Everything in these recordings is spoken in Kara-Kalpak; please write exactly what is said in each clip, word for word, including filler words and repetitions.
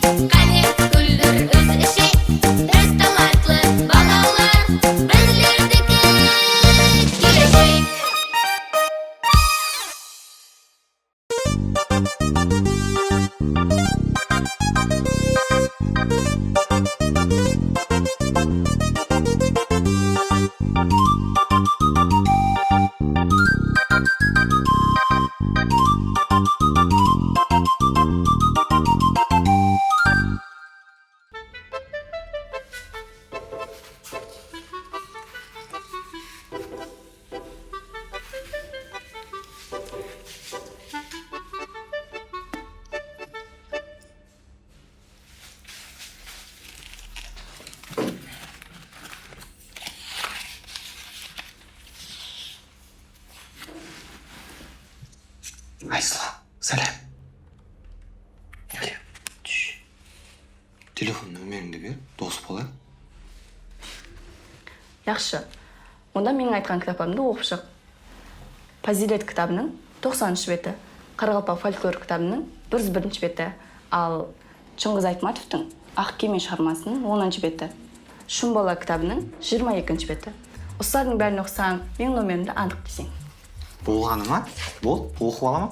Qáne, kúldir, úz ishek, biz talatlı balalar, bizlerdiki keleshek. Aysula, sálem. Kúle, tús. Telefon nomerińdi ber, dosıp alayıq. Yaqshı. Onda meniń aytqan kitaplarımdı oqıp shıq. Paziylet kitabınıń toqsanınshı beti, Qaraqalpaq folklor kitabınıń bir júz birinshi beti, al Shıńǵız Aytmatovtıń Aq keme shıǵarmasınıń onınshı beti, Shımbala kitabınıń jigirma ekinshi beti. Usılardıń bárin oqısań, meniń nomerimdi anıq bilseń. Bolǵanı ma? Bol, oqıp alaman.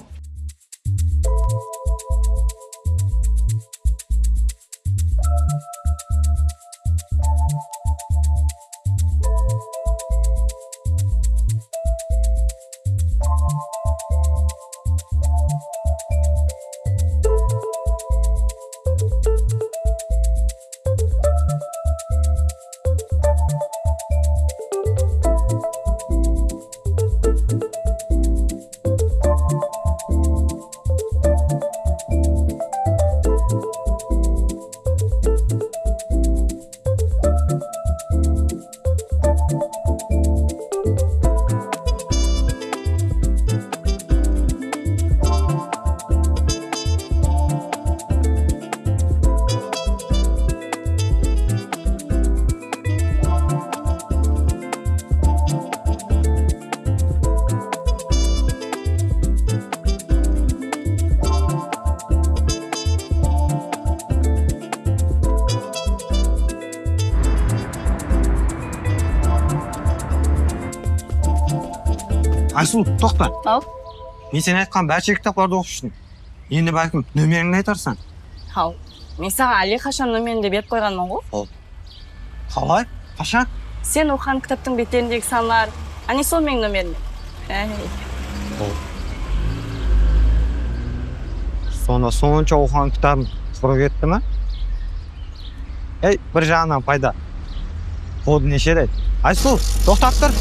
Aysul, toqta. Al. Men sen aytqan bárshe kitaplardı oqıp shıqtım. Endi bálkim nomerińdi aytarsań. Haw. Men saǵan álli qashan nomerimdi berip qoyǵanman ǵo. Haw. Qalay? Qashan? Sen oqıǵan kitaptıń betlerindegi sanlar, áne sol meniń nomerim. Áy. Haw. Sonda sonsha oqıǵan kitabıń qurıp ketti me? Ey, bir jaǵınan payda. Qodı neshe edi? Aysul, toqtap tur.